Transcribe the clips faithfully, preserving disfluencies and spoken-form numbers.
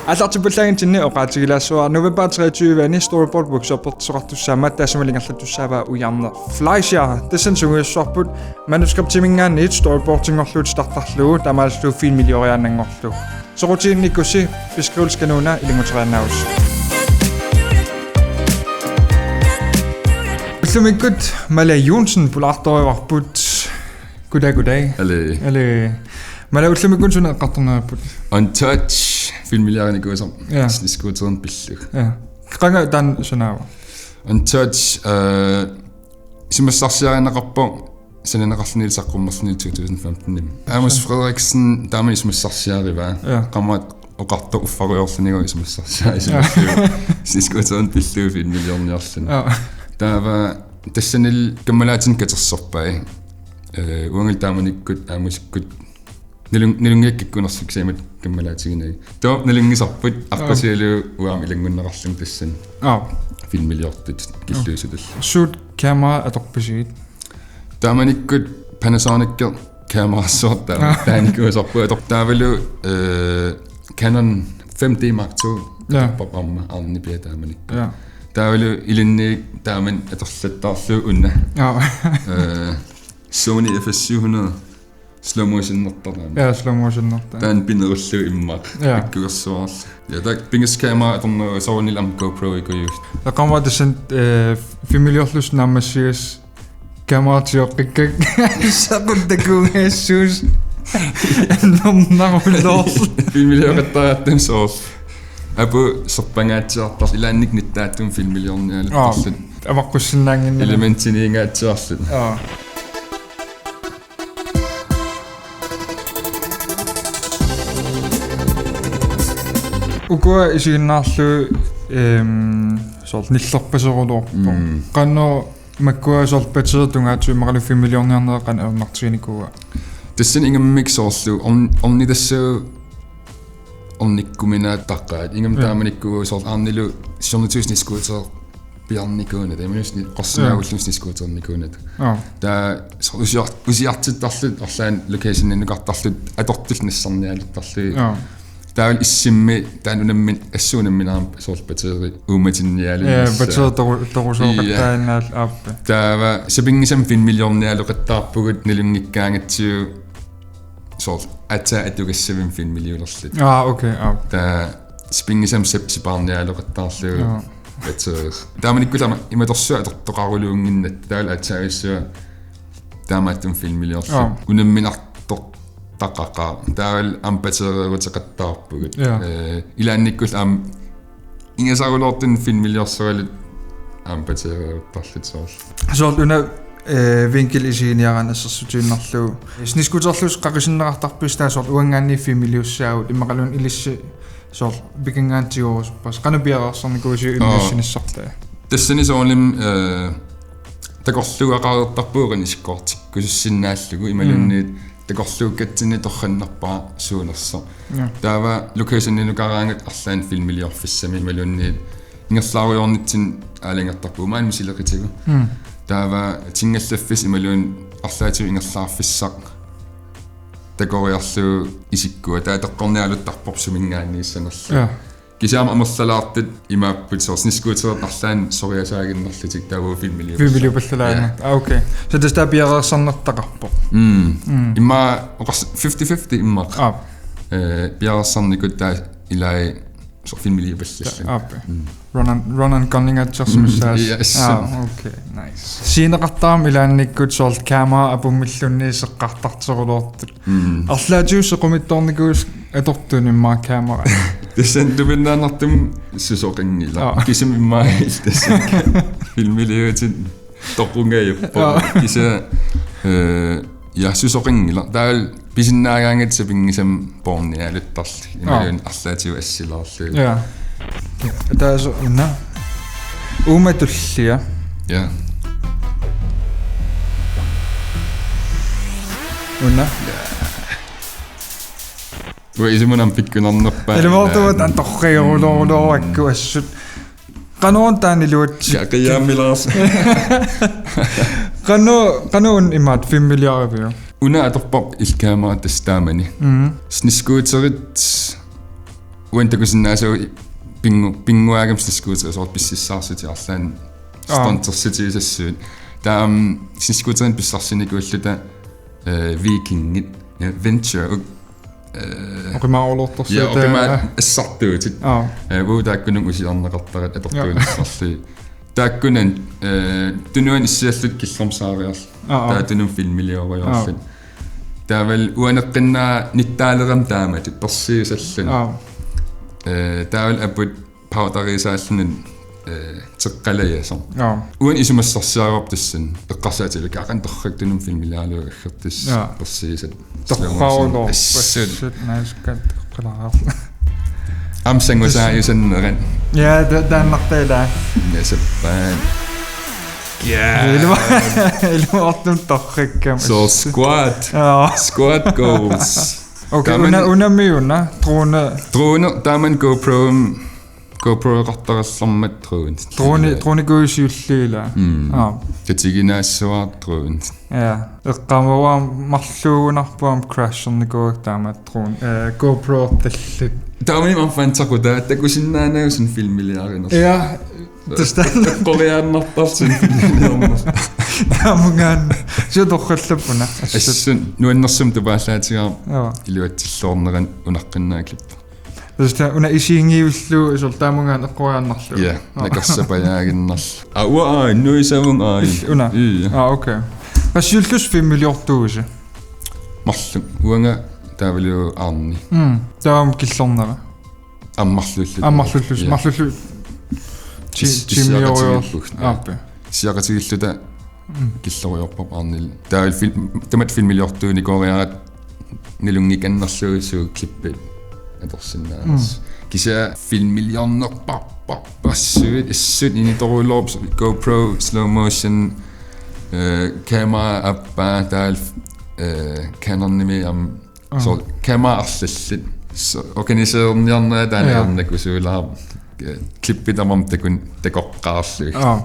Aallartippallaanngitsinni oqaatigilaassuara november treogtyve-ani storyboard workshoppertoqartussaammat, taassumalu ingerlattussaavaa Ujarneq Fleischer. Tassani sungiussuarput manuskriptiminngaanniit storyboardinngorlugu titartarlugu taamaalillugu filmilioriaannanngorlugu. Soqutiginnikkussi beskrivelse kanuuna ilannguteriaannaavusi. Ullumikkut Mala Johnsen pulaartorivarput. Goddag, goddag. Aluu. Aluu. Mala, ullumikkut suna eqqartorneqarpit? Untouched filmiliarinikuusara. Ja. Snescooterinik pillugu. Ja. Qanga taanna sanaava? Untouched, øh, isumassarsiarineqarpoq sananeqarlunilu saqqummerlunilu to tusind femten-imi. Amos Frederiksen taama isumassarsiarivaa. Ja. Qaammat oqartoq uffarujoorlunilu isumassarsiarisarluni. Snescooterinik pillugu filmiliorniarluni. Ja. Taava tassanilu kammalaatinik katersorpai. Øh, uangalu taamanikkut Amosikkut nalun-, nalunngikkakku nersukkut siamut kammalaatiginagit. Taava nalunngisarput, ja, aqqutigalugu uanga ilanngunneqarlunga tassani. Ja. Filmiliortut killuisutullu. Suut kamera atorpisigit? Taamanikkut Panasonic kamerassuartaa, ja, taanikuusarput ator-, taavalu, øh, Canon fem D Mark to, ja, atorparput aamma arnat piaat taamanikkut. Ja. Taavalu ilinni taamani atorluttaarlugu una. Ja. Øh, Sony F S syv hundrede slow motionertarami. Ja, slow motionertarami. Taanna pinerullugu immaqa. Ja. Pikkugersuarlu. Ja, taava pingasut kamera atorneruvoq, soorunami aamma GoPro-ikujuit. Taava qaammat tassani, øh, filmiliorlusi naammassigassat kamera tioqqikkakka saqqummiukkunngassuusi. Annernaruloorluni. Filmilioqattaartarami soorlu. Apuut serpangaatsiartarlugit, ilaannikkut nittaattumik filmiliornialuttarlutik. Aa, avaqqussinnaannginnami. Elementiniingaatsiarlutik. Aa. Ukua isiginnaarlugit, øhm, soorlu nillerpaseruluarpoq. Mm. Qanoq makkua soorlu batteriit tungaatigut imaluunniit filmiliorniarnerit qanoq ajornartiginikuua? Tassani ingammik soorlu orn-, ornitassat ornikkuminaattarpaat. Ingammik, ja, taamanikkut soorlu aamma nilu siornatigut snescooter piarnikuunata, imaluunniit sne-, qorsunaagullugit, ja, snescooternikuunata. Ja. Taava so-, usiar-, usiartittarlutik arlaannik locationinnukartarlutik atortullu nassarnialuttarlugit. Ja. Taavalu S M-i taanna unammin-, assut unammineq aamma soorlu batteri uumatinnialunngissaa. Ja, batteri toru-, torusooqattaaginnarlugu, ja, aap. Taava sapinngisamik filmiliornialoqattaarpugut nalunngikkagatsigu soorlu aatsaat atugassavimmik filmiliulerluta. Aa, okay, aap. Taava sapinngisamik sep-, sipaarnialoqattaarlugu. Ja. Batteri. Taamanikkullu aamma imatorsuaq atortoqaruluunnginnatta, taavalu aatsaavissuaq taamaattumik filmiliorluta. Aa. Unamminartortaqaqaaq. Taavalu aamma batterieruteqattaarpugut. Ja. Øh, ilaannikkullu aamma ingasaruloortunik filmiliorsoralugit aamma batterieruttarluta soorlu. Soorlu una, øh, vinkel isiginiaraanni assersuutigiinnarlugu. Snescooterlusi qaqisinneqartarpisi taava soorlu uanngaanniit filmiliussaagut imaluunniit ilissi soorlu pikinngaanniit tigoorusuppassi. Qanoq piareersarnikuuisiuk, aa, immiussinissartaa? Tassani soorunami, øh, takorluugaqareertarpugut qanoq isikkoqartikkusussinnaallugu imaluunniit, mm, takorluukkatsinni torrannerpaaq suunersoq. Ja. Taava locationinukaraangat arlaannik filmiliorfissamik imaluunniit ingerlaarujoornitsinni aalajangertarpugut maani misileqitigut. Mm. Taava tingallaffissaq imaluunniit arlaatigut ingerlaarfissaq takoriarlugu isikkua. Taava toqqornialuttarpoq suminngaanniissanerlugu. Ja. Kisianni amerlalaartut imaapput soorlu snescooterit arlaannik soriasaaginnarlutik taava filmiliupallalaaginnarlutik. Filmiliupallalaaginnarlutik. Ja. Ah, okay. Så taava piareersarnertaqarpoq. Mm. Mm. Immaqa oqars-, fifty fifty immaqa. Aap. Øh, piareersarnikuuvoq taava ilai soorlu filmiliupallallutik. Aap. Mm. Run and, run and gun-ingatsiarsimassaasi. Mm, yes. Ah, okay, nice. Sceneqartarami ilaannikkut soorlu kamera apummilluunniit seqqartarteruluartut. Mm. Arlaatigut sequmittoornikuuisi atortunik immaqa kamera? Tassani tupinnaanertumi susoqanngilaq. Aa. Kisimi immaqa illit tassani filmiliutit toqungajuppoq. Aa. Kisianni, øh, ja, susoqanngilaq. Taavalu pisinnaagaangatta sapinngisamik poornialuttarlugu. Aa. Imaluunniit arlaatigut assilaarlugu. Ja. Taava soorlu una. Uuma tullia. Ja. Una. Ja. Uanga isumanaq pikkunarnerpaat. Ilumoortumik, mm, antorrioruloruloorakku assut. Qanoq taanna iluatsi-. Ja, qiimmilaarsaq. Qanoq, qanoq una imaattoq filmiliariviuk? Una atorparput ilkamera tassa taamani. Mm. Snescooterit uani takusinnaasagut pingu-, pinnguaagami snescooterit soorlu pississaarsutit arlaanni Aa. sponsorsutigisassuit. Taava snescooterinik pissarsinikuulluta, eh, Vikingit, eh, Venture, eh, Oqimaarulortorsuit, ja, oqimaat eh, assartuutit. Aa. Eh, uu taakkununnga usiarneqartarat atortuunissarli. Taakkunani, eh, tunuani issialluta killormut saariarluta. Aa, aa. Taava tunumut filmiliorluta. Aa. Taavalu uaneqqinnaaq nittaalerami taamatut persiusalluni. Aa. Eh, taavalu aput powderiusaalluni, eh, teqqalajasoq. Aa. Uani isumassarsiaraarput tassani. Eqqarsaatigalugu qanoq torrak tunumut filmiliaraluarlugu aggertussaq. Aa. Persiusat. Torrarulor. Slow motion. Assut. Assut, naiskkat qilaraarlu. Aamma sangusaajusannerat. Ja, ta-, taannartaa ilaa. Nasappaat. Ja. Ilu-, ilumoortumik torrakkama. So squat. Ja. Squat goals. Okay, taamani una, unami una, drone. Drone, taamani GoPro, GoPro-qartarallarmat drone. Drone, drone kuisiullila. Mm. Aa. Tatiginaassavara drone. Ja. Eqqaamavara marluugunarpoq aamma crashernikuuakka taama drone, eh, GoPro tallit. Taamani aamma fantaqutaa takusinnaanagu suna filmiliarinersoq. Ja. Tassa. Eqqoriaannartarluni filmiliornersoq. Taamungaanniit. Suu torrallappuna. Assut. Assut nuannersumik tupaallaatigaara. Ja. Iluatsilluarnerani unaqqinnaaq klippi. Tassa una isiginngivillugu soorlu taamungaanniit eqqoriaannarlugu. Ja, aa. Nakorsapajaaginnarlugu. Aa, uanga aajuna, nuisavunga aajuna. Una? Ja. Aa, okay. Qassiullusi filmiliortuuisi? Marluk. Uanga taavalu Arne. Mm. Taava killornera? Aamma marluulluta. Aamma marluullusi. Ja. Marluullusi. Ti-, is-, tiimiorujussuit. Issiaqatigiilluta. Ja. Aappi. Issiaqatigiilluta Mm. Killoriarparput Arnel. Taava film-, tamatta filmiliortuunikooriaratta nalunngikannerlugu suut klippit atorsinnaanersoq. Mm. Kisianni filmiliornerparparpassuit assut initoruloorp GoPro slow motion, eh, kamera appaa taava, eh, Canonimi aamma Aa. So, kamera arlallit. So, organisererniarnerat taanna Ja. ernakusuulaarpoq. Klippit tamarmik takun-, takoqqaarlugit. Aa.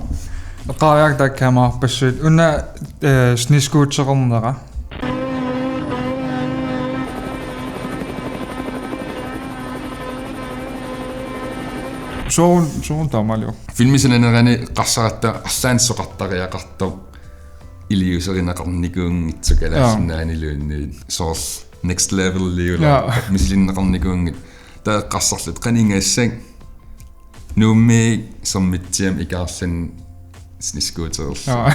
Eqqaariarta kamera arpassuit. Una, eh, snescooterernera. Soorun, soorun taamaalioq. Filmi sananerani eqqarsaratta arlaannik soqartariaqartoq iliuuserineqarnikuunngitsoq kalaallinnaaniluunniit. Soorlu next leveliuvoq. Ja. Misilinneqarnikuunngitsoq. Taava eqqarsarluta qanigassaaq Nuummi Sermitsiami ikaarluni snescootererlugu. Ja.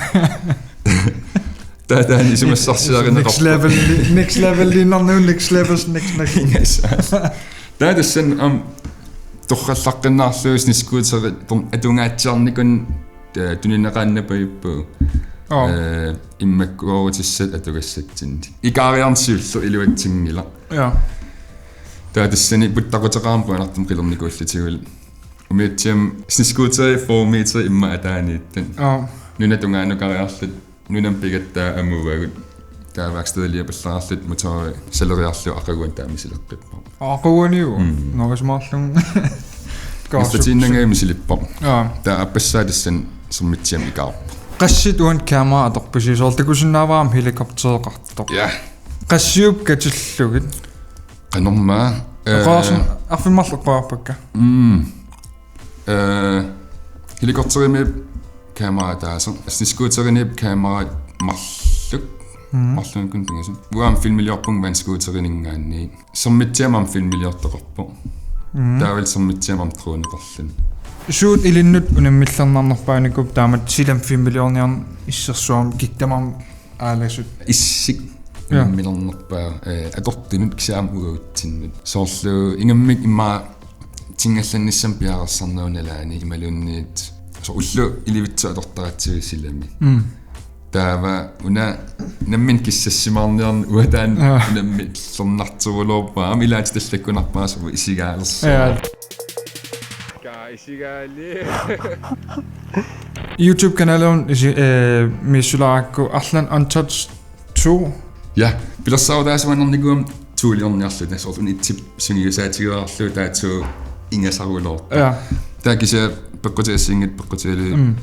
Taava taanna isumassarsiarineqarpoq. Next level, next level, linnarnu next level, next, next. Yes. Taava tassani aamma torrallaqqinnaarlugu snescooterit, tom-, atungaatsiarnikuunngitsoq, eh, tunineqaannarpavippoq. Aa. Eh, immakkoorutissat atugassatsinnik. Ikaariarneq siulleq iluatsinngilaq. Ja. Taava tassani puttaquteqarami puanartumik qilernikuullutigullu. Umiatsiami snescooteri fire meter immaqa ataaniittoq. Aa. Nuna tungaanukariarluta nunami pigattaa amuagut. Taava værkstediliapallaraarluta motori saleriarlugu aqaguani taama misileqqipparput. Aqaguaniu? Mm. Nå, isumaqarlunga. Mastatiinnanga misilippara. Aa. Taava aappassaa tassani Sermitsiami ikaarpoq. Qassit uani kamera atorpisi, soorlu takusinnaavara aamma helikoptereqartoq. Ja. Qassiuppit katillugit? Qanormaa, eh, Eqqaarsin-, arfineq-marluk eqqaarpakka. Mm. Eh, helikopterimiippoq kamera ataaseq. Snescooteriniippoq kamera marluk. Mm. Marlunnguit pingasut. Uanga aamma filmiliorpunga vandscooterininngaanniit. Sermitsiami aamma filmiliortoqarpoq. Mm. Taavalu Sermitsiami aamma droneqarluni. Suut ilinnut unammillernarnerpaanikuupput taamatut silami filmiliorniarneq, issersuarmi kikkut tamarmik aalasut. Issik. Ja. Unammillernarpaa, eh, atortunut kisianni aamma uagutsinnut. Soorlu ingammik immaqa tingallannissamut piareersarnerup nalaani imaluunniit. Soorlu ullut ilivitsut atortaratsigu silami. Mm. Taava una nammineq kissassimaarniarneq uanga taanna Ja. unammillernartorujussuuara. Aamma ilaatigut tallakkunarpara soorlu isigaalersoq. Ja. Ka isigaali. YouTube-kanaliunnut isi-, eh, misissulaarakku arlaannik Untouched to. Ja, pilersaarutaasuannarnikuugama to-liorniarluta, soorlu una etsip sungiusaatigigaluarlugu taava to ingasarulortoq. Ja. Taava kisianni peqqutigassiinngitsoq peqqutigalugu Mm.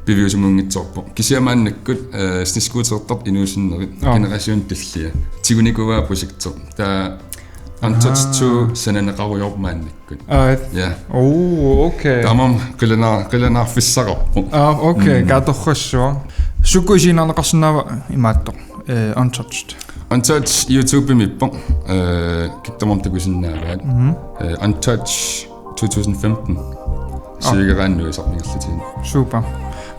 piviusunngunngitsoorpoq. Kisianni maannakkut, eh, snescootertartut inuusunnerit, Ja. Generation tullia. Tigunikuuaa projekti. Taava Untouched two sananeqarujoorpoq maannakkut. Aa, Ja. Oh, okay. Taamaammat qilana-, qilanaarfissaqarpoq. Ah, okay, Mm. katersorsuaq. Sukkut isiginnaarneqarsinnaava imaattoq? Eh, Untouched. Untouched YouTubemiippoq. Eh, kikkut tamarmik takusinnaavaat. Mhm. Eh, Untouched two thousand fifteen. Sivikeraanni nuisarpigerlutin. Super.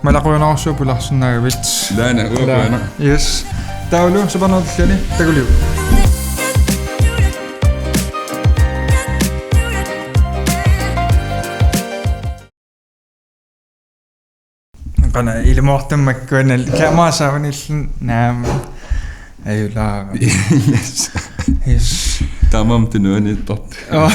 Malaqquinarsuaq pulaarsinnaagavit. Laana, uanga qujanaq. Yes. Taavalu sapaatip akunneri takuliuk. Qanoq ilumoortumik makkuanal kaamaasaavanillu naam. Ajulaara. Yes. Yes. Taamaammat tunuaniittarput. Oh.